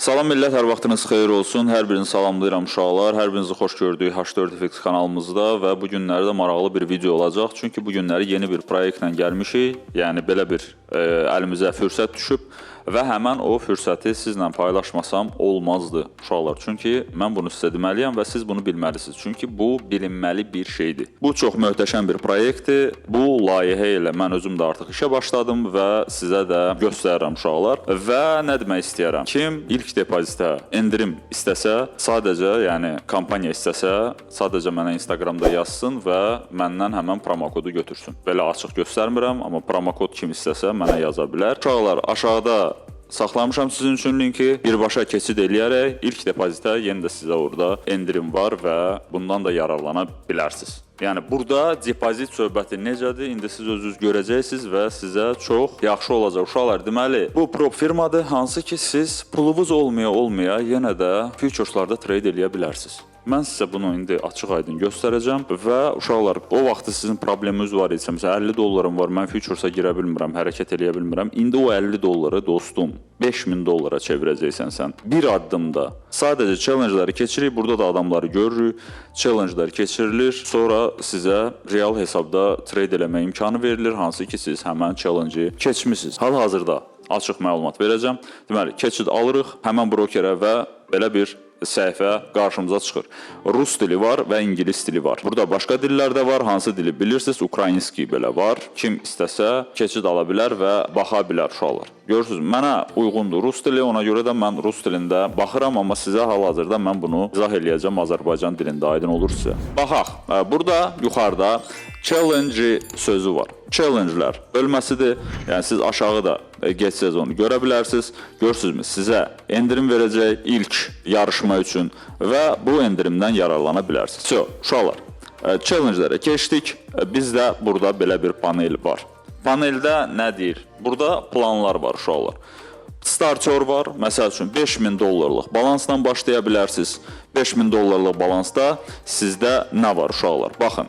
Salam millət, hər vaxtınız xeyir olsun. Hər birini salamlayıram uşaqlar. Hər birinizi xoş gördük H4FX kanalımızda və bu günləri də maraqlı bir video olacaq. Çünki bu günləri yeni bir proyektlə gəlmişik. Yəni belə bir əlimizə fürsət düşüb və həmən o fürsəti sizlə paylaşmasam olmazdı uşaqlar. Çünki mən bunu sizə deməliyəm və siz bunu bilməlisiniz. Çünki bu bilinməli bir şeydir. Bu çox möhtəşəm bir proyektdir. Bu layihə ilə mən özüm də artıq işə başladım və sizə də göstərirəm uşaqlar. Və nə demək istəyirəm? Kim ilk depozitə endirim istəsə, sadəcə, yəni kampaniya istəsə, sadəcə mənə Instagramda yazsın və məndən həmən promokodu götürsün. Belə açıq göstərmirəm, amma promokod kim istəsə mənə yaza bilər. Uşaqlar, aşağıda saxlamışam sizin üçün linki. Birbaşa keçid eləyərək ilk depozitə yenə də sizə orada endirim var və bundan da yararlana bilərsiniz. Yəni burada depozit söhbəti necədir? İndi siz özünüz görəcəksiniz və sizə çox yaxşı olacaq. Uşaqlar, deməli, bu prop firmadır, hansı ki siz pulunuz olmaya olmaya yenə də futureslarda trade eləyə bilərsiniz. Mən sizə bunu indi açıq-aydın göstərəcəm və uşaqlar, o vaxtı sizin probleminiz var idisə, məsələn 50 dollarım var, mən futuresa girə bilmirəm, hərəkət eləyə bilmirəm. İndi o 50 dolları dostum 5000 dollara çevirəcəksən sən. Bir addımda. Sadəcə challenge-ları keçirik, burada da adamları görürük. Challenge-lar keçirilir, sonra sizə real hesabda trade eləmə imkanı verilir, hansı ki siz həmən challenge-i keçmisiniz. Hal-hazırda açıq məlumat verəcəm. Deməli, keçid alırıq həmən brokerə və belə bir səhifə qarşımıza çıxır. Rus dili var və ingilis dili var. Burada başqa dillər də var. Hansı dili bilirsiniz? Ukrayinski belə var. Kim istəsə keçid ala bilər və baxa bilər uşaqlar. Görürsüz, mənə uyğundur rus dili, ona görə də mən rus dilində baxıram, amma sizə hal-hazırda mən bunu izah eləyəcəm Azərbaycan dilində, aydın olur sizə. Baxaq, burada yuxarıda challenge sözü var. Challenge'lər bölməsidir. Yəni siz aşağıda getsəz onu görə bilərsiniz. Görürsünüzmü? Sizə endirim verəcək ilk yarışma üçün və bu endirimdən yararlana bilərsiniz. So, uşaqlar, challenge'lərə keçdik. Bizdə burada belə bir panel var. Paneldə nə deyir? Burada planlar var uşaqlar. Starter var. Məsəl üçün 5000 dollarlıq balansla başlaya bilərsiniz. 5000 dollarlıq balansda sizdə nə var uşaqlar? Baxın.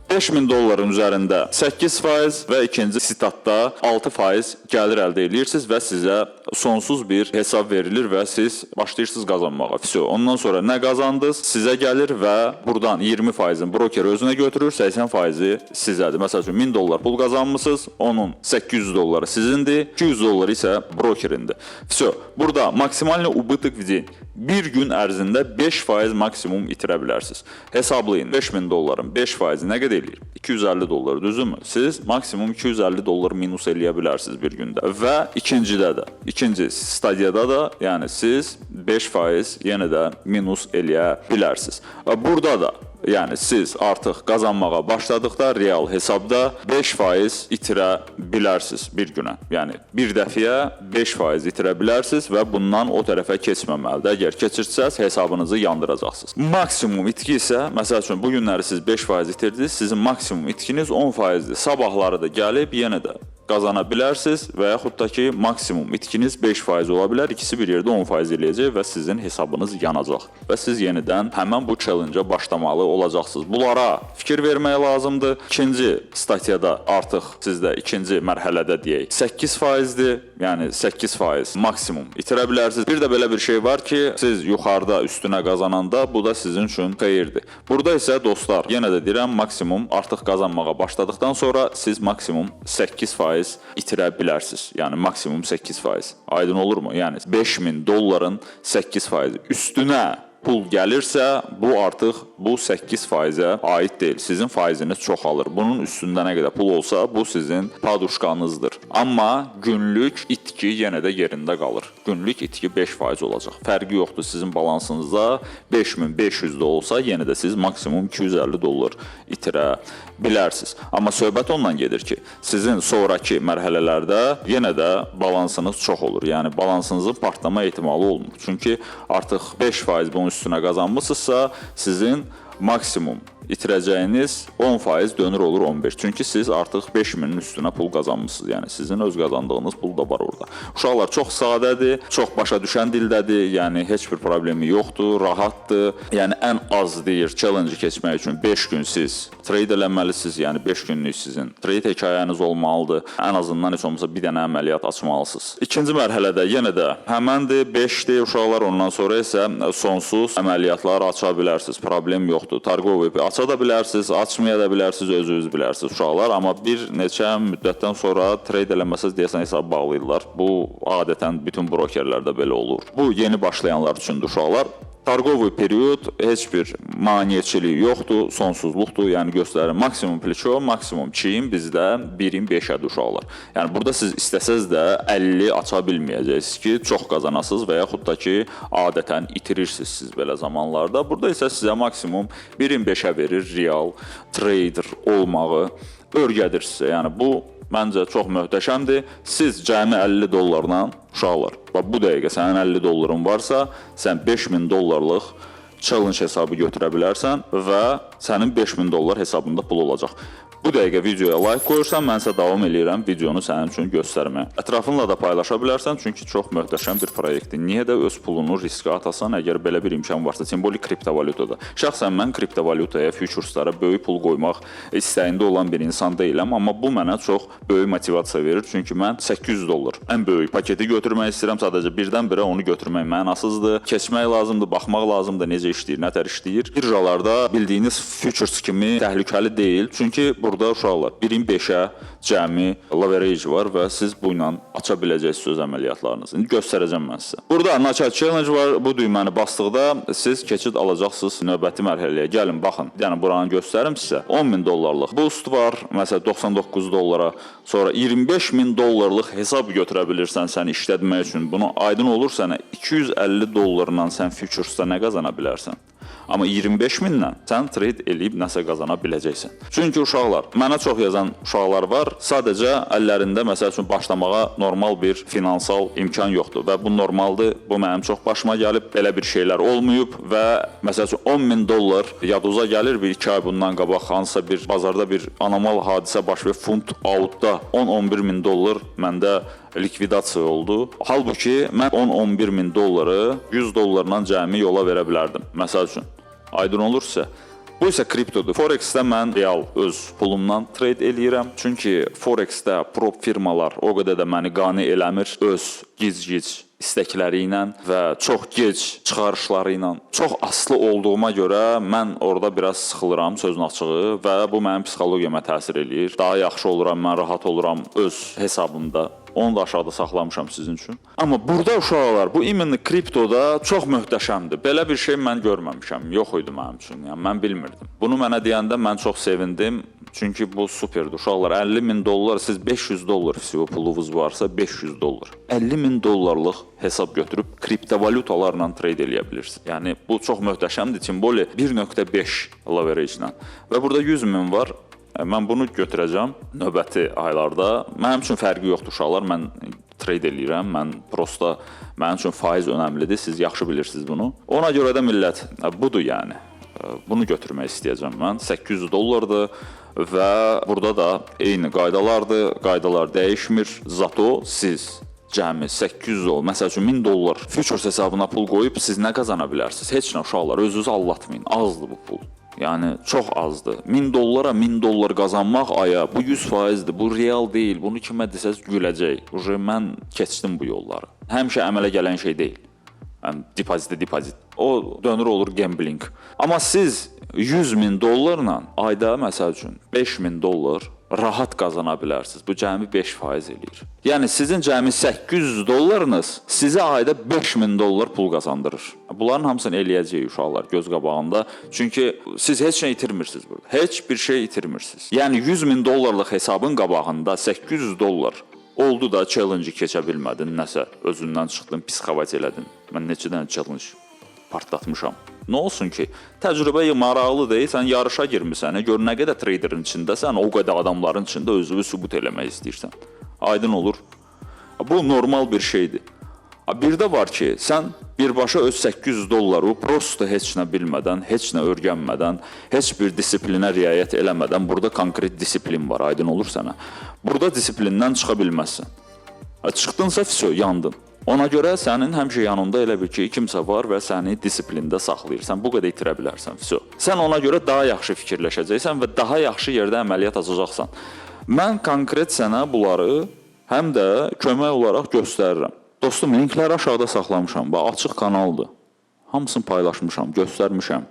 5000 dolların üzərində 8% və ikinci statda 6% gəlir əldə edirsiniz və sizə sonsuz bir hesab verilir və siz başlayırsınız qazanmağa. Vəsə. Ondan sonra nə qazandınız, sizə gəlir və buradan 20%-ni broker özünə götürür, 80%-i sizədir. Məsəl üçün 1000 dollar pul qazanmısınız, onun 800 dolları sizindir, 200 dolları isə brokerindir. Vəsə. Burada maksimalный убыток в день. Bir gün ərzində 5% maksimum itirə bilərsiniz. Hesablayın, 5000 dolların 5%-i nə qədər eləyir? 250 dollar, düzdürmü? Siz maksimum 250 dollar minus eləyə bilərsiniz bir gündə. Və ikincidə də, ikinci stadiyada da, yəni siz 5% yenə də minus eləyə bilərsiniz. Və burada da, yəni siz artıq qazanmağa başladıqda real hesabda 5% itirə bilərsiniz bir günə. Yəni bir dəfəyə 5% itirə bilərsiniz və bundan o tərəfə keçməməlidir. Əgər keçirsəz hesabınızı yandıracaqsınız. Maksimum itki isə, məsəl üçün bu günləri siz 5% itirdiniz, sizin maksimum itkiniz 10%-dir. Sabahları da gəlib yenə də qazana bilərsiniz və yaxud da ki, maksimum itkiniz 5% ola bilər. İkisi bir yerdə 10% eləyəcək və sizin hesabınız yanacaq və siz yenidən həmən bu challenge-a başlamalı olacaqsınız. Bunlara fikir vermək lazımdır. İkinci statiyada artıq sizdə ikinci mərhələdə deyək 8%-dir. Yəni 8% maksimum itirə bilərsiniz. Bir də belə bir şey var ki, siz yuxarıda üstünə qazananda bu da sizin üçün xeyirdir. Burada isə dostlar, yenə də deyirəm, maksimum artıq qazanmağa başladıqdan sonra siz maksimum 8% itirə bilərsiniz. Yəni maksimum 8%. Aydın olurmu? Yəni 5000 dolların 8% üstünə pul gəlirsə, bu artıq bu 8%-ə aid deyil. Sizin faiziniz çoxalır. Bunun üstündə nə qədər pul olsa, bu sizin poduşkanızdır. Amma günlük itki yenə də yerində qalır. Günlük itki 5% olacaq. Fərqi yoxdur, sizin balansınızda 5500 də olsa, yenə də siz maksimum 250 dollar itirə bilərsiniz. Amma söhbət ondan gedir ki, sizin sonrakı mərhələlərdə yenə də balansınız çox olur. Yəni balansınızın partlama ehtimalı olmur. Çünki artıq 5% bunun üstünə qazanmısınızsa, sizin maksimum itirəcəyiniz 10% dönür olur 15. Çünki siz artıq 5000-in üstünə pul qazanmısınız. Yəni sizin öz qazandığınız pul da var orada. Uşaqlar, çox sadədir, çox başa düşən dildədir. Yəni heç bir problemi yoxdur, rahatdır. Yəni ən az deyir, challenge keçmək üçün 5 gün siz trade eləməlisiniz. Yəni 5 günlük sizin trade hekayəniz olmalıdır. Ən azından heç olmasa bir dənə əməliyyat açmalısınız. İkinci mərhələdə yenə də həməndir, 5-dir uşaqlar, ondan sonra isə sonsuz əməliyyatlar aça bilərsiniz. Problem yoxdur. Торговый aça da bilərsiniz, açmaya da bilərsiniz, özünüz bilərsiniz uşaqlar, amma bir neçə müddətdən sonra trade eləməsəz deyəsən hesab bağlayırlar. Bu adətən bütün brokerlərdə belə olur. Bu yeni başlayanlar üçündür uşaqlar. Торговый период heç bir maneəçiliyi yoxdur, sonsuzluqdur. Yəni göstərir maksimum плечо, maksimum çiyin bizdə 1-in 5-ədir uşaqlar. Yəni burada siz istəsəz də 50 aça bilməyəcəksiniz ki, çox qazanasınız və yaxud da ki, adətən itirirsiniz siz belə zamanlarda. Burada isə sizə maksimum 1-in 5-ə verir real trader olmağı öyrədir sizə. Yəni bu məncə çox möhtəşəmdir. Siz cəmi 50 dollarla uşaqlar, bax bu dəqiqə sənin 50 dolların varsa, sən 5000 dollarlıq challenge hesabı götürə bilərsən və sənin 5000 dollar hesabında pul olacaq. Bu dəqiqə videoya like qoyursan, mən isə davam eləyirəm videonu sənin üçün göstərməyə. Ətrafınla da paylaşa bilərsən, çünki çox möhtəşəm bir proyektdir. Niyə də öz pulunu riskə atasan, əgər belə bir imkan varsa, тем более kriptovalyutada. Şəxsən mən kriptovalyutaya, futureslara böyük pul qoymaq istəyində olan bir insan deyiləm, amma bu mənə çox böyük motivasiya verir. Çünki mən 800 dollar ən böyük paketi götürmək istəyirəm. Sadəcə birdən-birə onu götürmək mənasızdır. Keçmək lazımdır, baxmaq lazımdır, necə işləyir, nətər işləyir. Birjalarda bildiyiniz futures kimi təhlükəli deyil. Çünki burada uşaqlar 1-in 5-ə cəmi leverage var və siz bu ilə aça biləcəksiniz öz əməliyyatlarınızı. İndi göstərəcəm mən sizə. Burada Начать Challenge var. Bu düyməni basdıqda siz keçid alacaqsınız növbəti mərhələyə. Gəlin baxın. Yəni buranı göstərim sizə. 10 min dollarlıq boost var. Məsələn 99 dollara. Sonra 25 min dollarlıq hesab götürə bilirsən sən işlətmək üçün. Bunu aydın olur sənə, 250 dollarla sən futuresda nə qazana bilərsən? Amma 25 minlə sən trade eləyib nəsə qazana biləcəksən. Çünki uşaqlar, mənə çox yazan uşaqlar var. Sadəcə əllərində məsəl üçün başlamağa normal bir finansal imkan yoxdur və bu normaldır. Bu mənim çox başıma gəlib, belə bir şeylər olmayıb və məsəl üçün 10 min dollar yaduza gəlir, bir iki ay bundan qabaq hansısa bir bazarda bir anormal hadisə baş verib, funt AUD-da 10-11 min dollar məndə likvidasiya oldu. Halbuki mən 10-11 min dolları 100 dollarla cəmi yola verə bilərdim. Məsəl üçün. Aydın olursa, bu isə kriptodur. Forex-də mən real öz pulumdan trade eləyirəm. Çünki Forex-də prop firmalar o qədər də məni qane eləmir öz gic-gic istəkləri ilə və çox gec çıxarışları ilə. Çox asılı olduğuma görə mən orada biraz sıxılıram, sözün açığı, və bu mənim psixologiyama təsir eləyir. Daha yaxşı oluram, mən rahat oluram öz hesabımda. Onu da aşağıda saxlamışam sizin üçün. Amma burada uşaqlar, bu именно kriptoda çox möhtəşəmdir. Belə bir şey mən görməmişəm. Yox idi mənim üçün. Yəni mən bilmirdim. Bunu mənə deyəndə mən çox sevindim. Çünki bu superdir. Uşaqlar, 50 min dollar, siz 500 dollar всего pulunuz varsa, 500 dollar. 50 min dollarlıq hesab götürüb kriptovalyutalarla trade eləyə bilirsiniz. Yəni bu çox möhtəşəmdir. Тем более 1.5 leverage ilə. Və burada 100 min var. Mən bunu götürəcəm növbəti aylarda. Mənim üçün fərqi yoxdur uşaqlar. Mən trade eləyirəm. Mən prosta mənim üçün faiz önəmlidir. Siz yaxşı bilirsiniz bunu. Ona görə də millət, budur yəni. Bunu götürmək istəyəcəm mən. 800 dollardır və burada da eyni qaydalardır. Qaydalar dəyişmir. Зато siz cəmi 800 ol, məsəl üçün 1000 dollar futures hesabına pul qoyub siz nə qazana bilərsiniz? Heç nə uşaqlar, özünüzü aldatmayın. Azdır bu pul. Yəni çox azdır. 1000 dollara 1000 dollar qazanmaq aya, bu 100%dir. Bu real deyil. Bunu kimə desəz güləcək. Уже mən keçdim bu yolları. Həmişə əmələ gələn şey deyil. Yəni depozitə depozit. O dönür olur gambling. Amma siz 100 min dollarla ayda məsəl üçün 5 min dollar rahat qazana bilərsiniz. Bu cəmi 5% eləyir. Yəni sizin cəmi 800 dollarınız sizə ayda 5000 dollar pul qazandırır. Bunların hamısını eləyəcəyik uşaqlar göz qabağında. Çünki siz heç nə itirmirsiniz burada. Heç bir şey itirmirsiniz. Yəni 100 min dollarlıq hesabın qabağında 800 dollar oldu da, challenge-i keçə bilmədin, nəsə özündən çıxdın, психовать elədin. Mən neçə dənə challenge partlatmışam. Nə olsun ki? Təcrübə maraqlı deyil. Sən yarışa girmisən. Gör nə qədər traderin içindəsən, o qədər adamların içində özünü sübut eləmək istəyirsən. Aydın olur. Bu normal bir şeydir. Bir də var ki, sən Birbaşa öz 800 dolları prosto heç nə bilmədən, heç nə öyrənmədən, heç bir disiplinə riayət eləmədən, burada konkret disiplin var, aydın olur sənə. Burada disiplindən çıxa bilməzsən. Çıxdınsa, vsyo, yandın. Ona görə sənin həmişə yanında elə bil ki, kimsə var və səni disiplində saxlayır. Sən bu qədər itirə bilərsən, vsyo. Sən ona görə daha yaxşı fikirləşəcəksən və daha yaxşı yerdə əməliyyat açacaqsan. Mən konkret sənə bunları həm də kömək olaraq göstərirəm. Dostum, linkləri aşağıda saxlamışam. Bax, açıq kanaldır. Hamısını paylaşmışam, göstərmişəm.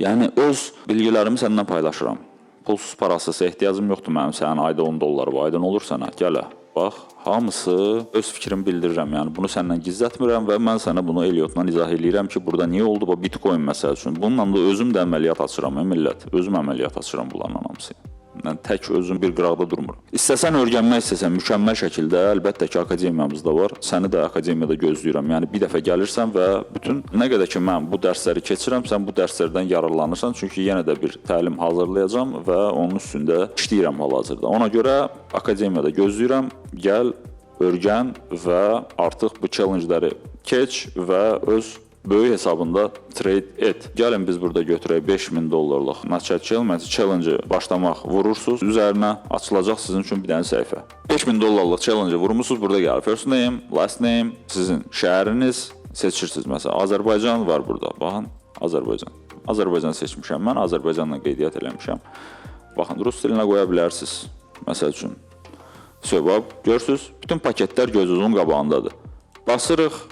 Yəni öz bilgilərimi səndən paylaşıram. Pulsuz, parasız ehtiyacım yoxdur mənim sənin ayda 10 dollar var. Aydın olur sənə. Gəl. Bax, hamısı öz fikrimi bildirirəm. Yəni bunu səndən gizlətmirəm və mən sənə bunu Elliotla izah eləyirəm ki, burada niyə oldu bu Bitcoin məsəl üçün. Bununla da özüm də əməliyyat açıram, millət. Özüm əməliyyat açıram bunların hamısı. Mən tək özüm bir qıraqda durmuram. İstəsən öyrənmək istəsən mükəmməl şəkildə, əlbəttə ki, akademiyamız da var. Səni də akademiyada gözləyirəm. Yəni bir dəfə gəlirsən və bütün nə qədər ki mən bu dərsləri keçirəm, sən bu dərslərdən yararlanırsan. Çünki yenə də bir təlim hazırlayacağam və onun üstündə işləyirəm hal-hazırda. Ona görə akademiyada gözləyirəm. Gəl, öyrən və artıq bu challenge-ləri keç və öz böyük hesabında trade et. Gəlin biz burada götürək 5000 dollarlıq начать challenge, challenge-ı başlamaq vurursunuz. Üzərinə açılacaq sizin üçün bir dənə səhifə. 5000 dollarlıq challenge-ı vurmusunuz. Burada gəlir first name, last name, sizin şəhəriniz seçirsiniz. Məsələn, Azərbaycan var burada. Baxın, Azərbaycan. Azərbaycan seçmişəm mən. Azərbaycanla qeydiyyat eləmişəm. Baxın, rus dilinə qoya bilərsiniz. Məsəl üçün. Söbab, görürsüz, bütün paketlər gözünüzün qabağındadır. Basırıq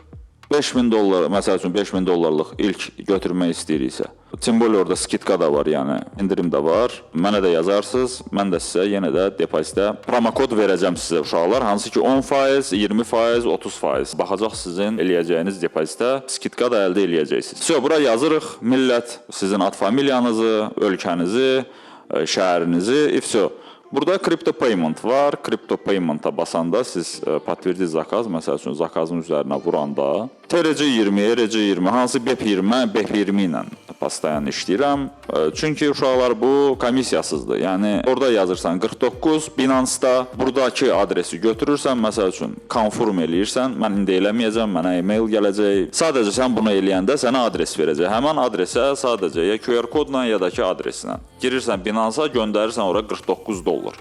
5000 dollar, məsəl üçün 5000 dollarlıq ilk götürmək istəyiriksə. Тем более orada скидка da var, yəni endirim də var. Mənə də yazarsınız, mən də sizə yenə də depozitə promokod verəcəm sizə uşaqlar, hansı ki 10%, 20%, 30% baxacaq sizin eləyəcəyiniz depozitə, скидка da əldə eləyəcəksiniz. Vsyo, bura yazırıq millət, sizin ad familiyanızı, ölkənizi, şəhərinizi, и всё. Burada crypto payment var. Crypto payment-a basanda siz подтвердить заказ, məsəl üçün zakazın üzərinə vuranda TRC20, ERC20, hansı BEP20, mən BEP20 ilə постоянно işləyirəm. Çünki uşaqlar bu komissiyasızdır. Yəni orada yazırsan 49 Binance-da buradakı adresi götürürsən, məsəl üçün confirm eləyirsən. Mən indi eləməyəcəm, mənə e-mail gələcək. Sadəcə sən bunu eləyəndə sənə adres verəcək. Həmin adresə sadəcə ya QR kodla ya da ki adreslə. Girirsən Binance-a, göndərirsən ora 49 dollar.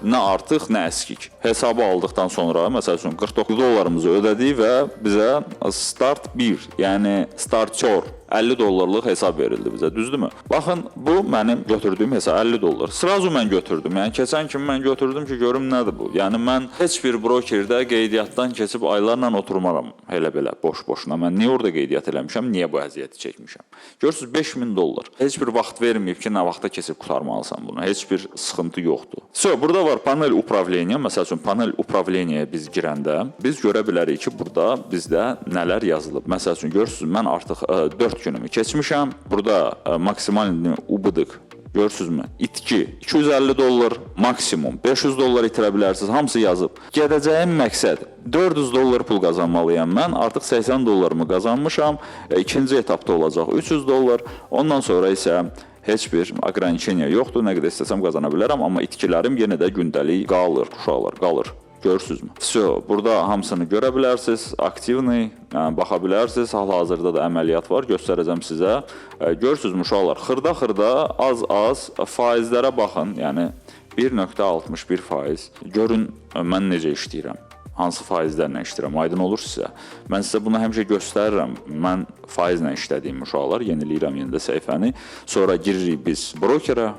Nə artıq, nə əskik. Hesabı aldıqdan sonra, məsəl üçün 49 dollarımızı ödədik və bizə start 1, yəni starter 50 dollarlıq hesab verildi bizə, düzdürmü? Baxın, bu mənim götürdüyüm hesab 50 dollar. Srazu mən götürdüm. Yəni keçən kimi mən götürdüm ki, görüm nədir bu. Yəni mən heç bir brokerdə qeydiyyatdan keçib aylarla oturmaram elə belə boş-boşuna. Mən niyə orada qeydiyyat eləmişəm? Niyə bu əziyyəti çəkmişəm? Görürsüz 5000 dollar. Heç bir vaxt verməyib ki, nə vaxta keçib qurtarmalısan bunu. Heç bir sıxıntı yoxdur. So, burada var panel управления. Məsəl üçün panel управления biz girəndə biz görə bilərik ki, burada bizdə nələr yazılıb. Məsəl üçün görürsüz, mən artıq 4 günümü keçmişəm. Burada maksimal убыток görürsünüzmü? İtki 250 dollar, maksimum 500 dollar itirə bilərsiniz. Hamısı yazıb. Gedəcəyim məqsəd 400 dollar pul qazanmalıyam mən. Artıq 80 dollarımı qazanmışam. İkinci etapda olacaq 300 dollar. Ondan sonra isə heç bir ограничение yoxdur. Nə qədər istəsəm qazana bilərəm, amma itkilərim yenə də gündəlik qalır, uşaqlar, qalır. Görürsünüzmü? Vsyo, burada hamısını görə bilərsiniz. Активный, yəni baxa bilərsiniz. Hal-hazırda da əməliyyat var, göstərəcəm sizə. Görürsünüzmü uşaqlar? Xırda-xırda, az-az faizlərə baxın. Yəni 1.61 faiz. Görün mən necə işləyirəm. Hansı faizlərlə işləyirəm, aydın olur sizə. Mən sizə bunu həmişə göstərirəm. Mən faizlə işlədiyim uşaqlar, yeniləyirəm yenə də səhifəni. Sonra giririk biz brokerə.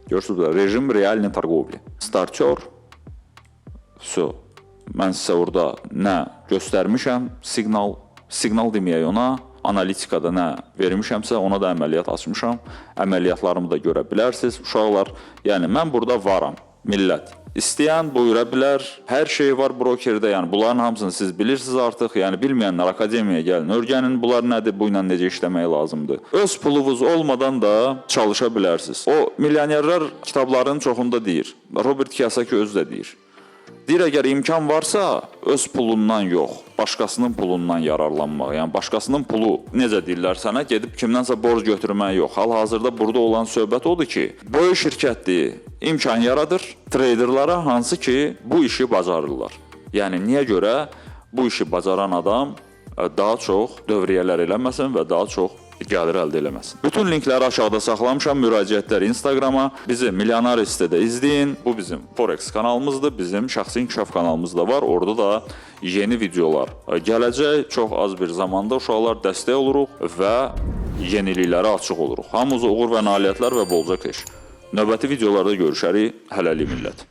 Görürsünüz burada rejim реальной торговли. Starter. Vsyo. Mən sizə orada nə göstərmişəm, siqnal, siqnal deməyək ona, analitikada nə vermişəmsə, ona da əməliyyat açmışam. Əməliyyatlarımı da görə bilərsiniz uşaqlar. Yəni mən burada varam, millət. İstəyən buyura bilər. Hər şey var brokerdə. Yəni bunların hamısını siz bilirsiniz artıq. Yəni bilməyənlər akademiyaya gəlin, öyrənin bunlar nədir, bu ilə necə işləmək lazımdır. Öz pulunuz olmadan da çalışa bilərsiniz. O milyonерlər kitabların çoxunda deyir. Robert Kiyosaki özü də deyir. Deyir əgər imkan varsa, öz pulundan yox, başqasının pulundan yararlanmaq. Yəni başqasının pulu, necə deyirlər sənə, gedib kimdənsə borc götürmək yox. Hal-hazırda burada olan söhbət odur ki, böyük şirkətdir, imkan yaradır treyderlara, hansı ki bu işi bacarırlar. Yəni niyə görə bu işi bacaran adam daha çox dövriyyələr eləməsin və daha çox gəlir əldə eləməsin. Bütün linkləri aşağıda saxlamışam. Müraciətlər Instagrama. Bizi Milyonaristdə də izləyin. Bu bizim Forex kanalımızdır. Bizim şəxsi inkişaf kanalımız da var. Orada da yeni videolar gələcək. Çox az bir zamanda uşaqlar dəstək oluruq və yeniliklərə açıq oluruq. Hamınıza uğur və nailiyyətlər və bolca keş. Növbəti videolarda görüşərik. Hələlik millət.